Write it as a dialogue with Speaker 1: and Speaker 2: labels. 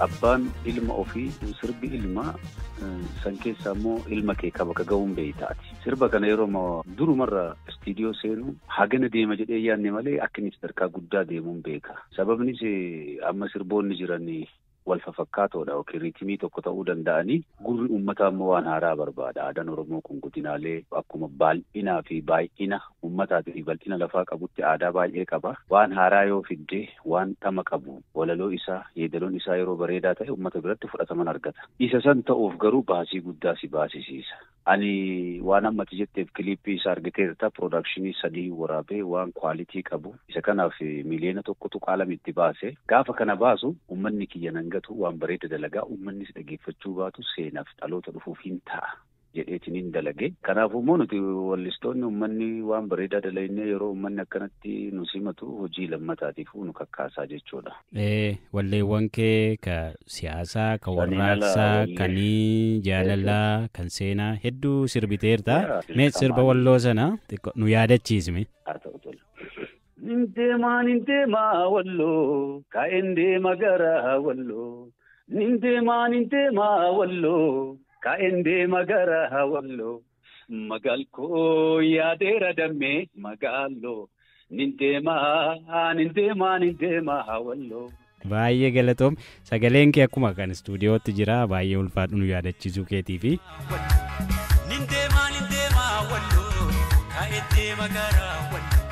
Speaker 1: Abbaan ilma ofii sirbi ilmaa san keessaa immoo ilma kee kaba ka ga'uun beeytaati. Sirba kana yeroo durumarra istiidiyoo seenu hagana deema jedhee yaadne malee akka inni sadarkaa guddaa deemuun beeka. Sababnis amma sirboonni jiran wal fafakkaatoodha yookiin riitimii tokko ta'uu danda'anii gurri uummataa immoo waan haaraa barbaada. Aadaan Oromoo kun godinaalee akkuma bal'inaa fi baay'ina uummataatii fi bal'ina lafaa qabutti aadaa baay'ee qaba. Waan haaraa yoo fidde waan dhama qabu walaloo isaa yeedaloon isaa yeroo bareedaa ta'e uummata biratti fudhataman argata. Isa san ta'uuf garuu baasii guddaa si baasisiisa. Ani waan ammati jetteef kiliippii isaa argiteerta piroodakshinii 3 waraabee waan kwaalitii qabu isa kanaaf 1.2 miliyoona itti baase gaafa kana baasu uummanni kiyya nan gatu waan bareeda dalagaa uummannis dhageeffachuu baatu seenaaf dhaloota dhufuuf hin ta'a jedheetiin hin dalage. Kanaafuu immoo nuti wallistoonni uummanni waan bareedaa dalagnee yeroo uummanni akkanatti nu simatu hojii lammataatiif nu kakkaasaa jechuudha.
Speaker 2: Walleewwan kee ka siyaasaa, ka warraaqsaa, kan jaalalaa, kan seenaa hedduu sirbiteerta. Mee sirba walloo sana nu yaadachiisme.
Speaker 1: Haa ta'u tola. Nindeemaa nindeemaa walloo kaa'een deema gara walloo. Nindeemaa nindeemaa walloo kaa'een deema gara walloo. Magaalkoo yaadeera dammee magaaloo. Nindeemaa nindeemaa nindeemaa walloo.
Speaker 2: Baay'ee galatoom sagaleen kee akkuma kan istuudiyootti jira baay'ee ulfaadhu nu yaadachiisuu keetii fi.
Speaker 3: Nindeemaa nindeemaa walloo kaa'een deema gara walloo.